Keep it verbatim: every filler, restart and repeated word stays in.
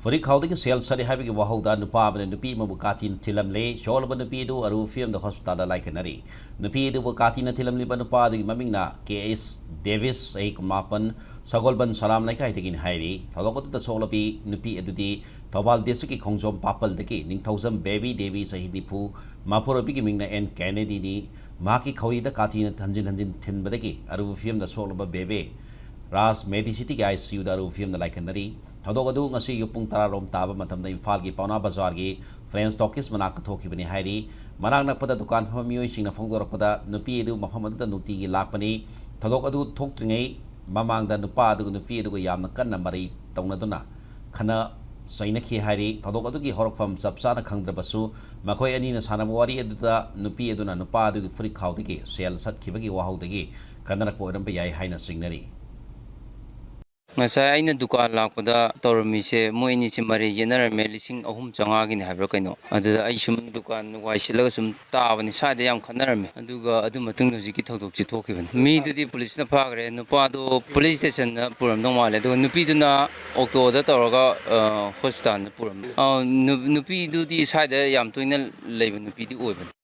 ꯐꯨꯔꯤꯠꯈꯥꯎꯗꯒꯤ ꯁꯦꯜ ꯁꯠꯂꯤ ꯍꯥꯏꯕꯒꯤ ꯋꯥꯍꯧꯗ ꯅꯨꯄꯥ ꯑꯃꯅ ꯅꯨꯄꯤ ꯑꯃꯕꯨ ꯀꯥꯊꯤꯅ ꯊꯤꯜꯂꯝꯂꯦ꯫ ꯁꯣꯛꯂꯕ ꯅꯨꯄꯤ ꯑꯗꯨ ꯑꯔꯨꯕ ꯐꯤꯕꯝꯗ ꯍꯣꯁꯄꯤꯇꯥꯜꯗ ꯂꯥꯏꯀꯠꯅꯔꯤ꯫ ꯅꯨꯄꯤ ꯑꯗꯨꯕꯨ ꯀꯥꯊꯤꯅ ꯊꯤꯜꯂꯝꯂꯤꯕ ꯅꯨꯄꯥ ꯑꯗꯨꯒꯤ ꯃꯃꯤꯡꯅ ꯀꯦ ꯑꯦꯁ ꯗꯦꯕꯤꯁ, ꯆꯍꯤ ꯀꯨꯟꯃꯥꯄꯟ, ꯁꯒꯣꯜꯕꯟ ꯁꯂꯥꯝ ꯂꯩꯀꯥꯏꯗꯒꯤꯅꯤ ꯍꯥꯏꯔꯤ꯫ ꯊꯧꯗꯣꯛ ꯑꯗꯨꯗ ꯁꯣꯛꯂꯕꯤ ꯅꯨꯄꯤ ꯑꯗꯨꯗꯤ ꯊꯧꯕꯥꯜ ꯗꯤꯁꯇ꯭ꯔꯤꯛꯀꯤ ꯈꯣꯡꯖꯣꯝ ꯄꯥꯄꯜꯗꯒꯤ ꯅꯤꯡꯊꯧꯖꯝ ꯕꯦꯕꯤ ꯗꯦꯕꯤ, ꯆꯍꯤ ꯅꯤꯐꯨ, ꯃꯄꯨꯔꯣꯏꯕꯤꯒꯤ ꯃꯤꯡꯅ ꯑꯦꯟ ꯀꯦꯅꯦꯗꯤꯅꯤ꯫ ꯃꯍꯥꯛꯀꯤ ꯈꯧꯔꯤꯗ ꯀꯥꯊꯤꯅ ꯍꯟꯖꯤꯟ ꯍꯟꯖꯤꯟ ꯊꯤꯟꯕꯗꯒꯤ ꯑꯔꯨꯕ ꯐꯤꯕꯝꯗ ꯁꯣꯛꯂꯕ ꯕꯦꯕꯦ ꯔꯥꯖ ꯃꯦꯗꯤꯁꯤꯇꯤꯒꯤ ꯑꯥꯏ ꯁꯤ ꯌꯨꯗ ꯑꯔꯨꯕ ꯐꯤꯕꯝꯗ ꯂꯥꯏꯀꯠꯅꯔꯤ꯫ ꯊꯧꯗꯣꯛ ꯑꯗꯨ ꯉꯁꯤ ꯑꯌꯨꯛ ꯄꯨꯡ ꯇꯔꯥ ꯔꯣꯝ ꯇꯥꯕ ꯃꯇꯝꯗ ꯏꯝꯐꯥꯜꯒꯤ ꯄꯥꯎꯅꯥ ꯕꯖꯥꯔꯒꯤ ꯐ꯭ꯔꯦꯟꯁ ꯇꯣꯀꯤꯁ ꯃꯅꯥꯛꯇ ꯊꯣꯛꯈꯤꯕꯅꯤ ꯍꯥꯏꯔꯤ꯫ ꯃꯅꯥꯛ ꯅꯛꯄꯗ ꯗꯨꯀꯥꯟ ꯐꯝꯕ ꯃꯤꯑꯣꯏꯁꯤꯡꯅ ꯐꯣꯡꯗꯣꯔꯛꯄꯗ ꯅꯨꯄꯤ ꯑꯗꯨ ꯃꯐꯝ ꯑꯗꯨꯗ ꯅꯨꯡꯇꯤꯒꯤ ꯂꯥꯛꯄꯅꯤ꯫ ꯊꯧꯗꯣꯛ ꯑꯗꯨ ꯊꯣꯛꯇ꯭ꯔꯤꯉꯩ ꯃꯃꯥꯡꯗ ꯅꯨꯄꯥ ꯑꯗꯨꯒ ꯅꯨꯄꯤ ꯑꯗꯨꯒ ꯌꯥꯝꯅ ꯀꯟꯅ ꯃꯔꯩ ꯇꯧꯅꯗꯨꯅ ꯈꯟꯅ ꯆꯩꯅꯈꯤ ꯍꯥꯏꯔꯤ꯫ ꯊꯧꯗꯣꯛ ꯑꯗꯨꯒꯤ ꯍꯧꯔꯛꯐꯝ ꯆꯞ ꯆꯥꯅ ꯈꯪꯗ꯭ꯔꯕꯁꯨ, ꯃꯈꯣꯏ ꯑꯅꯤꯅ ꯁꯥꯟꯅꯕ ꯋꯥꯔꯤ ꯑꯗꯨꯗ ꯅꯨꯄꯤ ꯑꯗꯨꯅ ꯅꯨꯄꯥ ꯑꯗꯨꯒꯤ ꯐꯨꯔꯤꯠ ꯈꯥꯎꯗꯒꯤ ꯁꯦꯜ ꯁꯠꯈꯤꯕꯒꯤ ꯋꯥꯍꯧꯗꯒꯤ ꯈꯟꯅꯔꯛꯄ ꯑꯣꯏꯔꯝꯕ ꯌꯥꯏ ꯍꯥꯏꯅ ꯆꯤꯡꯅꯔꯤ꯫ ꯉꯁꯥꯏ ꯑꯩꯅ ꯗꯨꯀꯥꯟ ꯂꯥꯛꯄꯗ ꯇꯧꯔꯝꯃꯤꯁꯦ, ꯃꯣꯏ ꯑꯅꯤꯁꯦ ꯃꯔꯩ ꯌꯦꯠꯅꯔꯝꯃꯦ, ꯂꯤꯁꯤꯡ ꯑꯍꯨꯝ ꯆꯥꯝꯃꯉꯥꯒꯤꯅꯤ ꯍꯥꯏꯕ꯭ꯔꯥ ꯀꯩꯅꯣ꯫ ꯑꯗꯨꯗ ꯑꯩ ꯁꯨꯝ ꯗꯨꯀꯥꯟ ꯋꯥꯏ ꯁꯤꯠꯂꯒ ꯁꯨꯝ ꯇꯥꯕꯅꯤ, ꯁ꯭ꯋꯥꯏꯗ ꯌꯥꯝ ꯈꯠꯅꯔꯝꯃꯦ꯫ ꯑꯗꯨꯒ ꯑꯗꯨ ꯃꯇꯨꯡꯗ ꯍꯧꯖꯤꯛꯀꯤ ꯊꯧꯗꯣꯛꯁꯤ ꯊꯣꯛꯈꯤꯕꯅꯤ꯫ ꯃꯤꯗꯨꯗꯤ ꯄꯨꯂꯤꯁꯅ ꯐꯥꯈ꯭ꯔꯦ, ꯅꯨꯄꯥꯗꯣ ꯄꯨꯂꯤꯁ ꯁ꯭ꯇꯦꯁꯟꯗ ꯄꯨꯔꯝꯗꯧ ꯃꯥꯜꯂꯦ, ꯑꯗꯨꯒ ꯅꯨꯄꯤꯗꯨꯅ ꯑꯣꯛꯇꯣꯗ ꯇꯧꯔꯒ, ꯑ, ꯍꯣꯁꯄꯤꯇꯥꯜꯗ ꯄꯨꯔꯝꯃꯦ꯫ ꯑ, ꯅꯨ-, ꯅꯨꯄꯤꯗꯨꯗꯤ ꯁ꯭ꯋꯥꯏꯗ ꯌꯥꯝ ꯇꯣꯏꯅ ꯂꯩꯕ ꯅꯨꯄꯤꯗꯤ ꯑꯣꯏꯕꯅꯤ꯫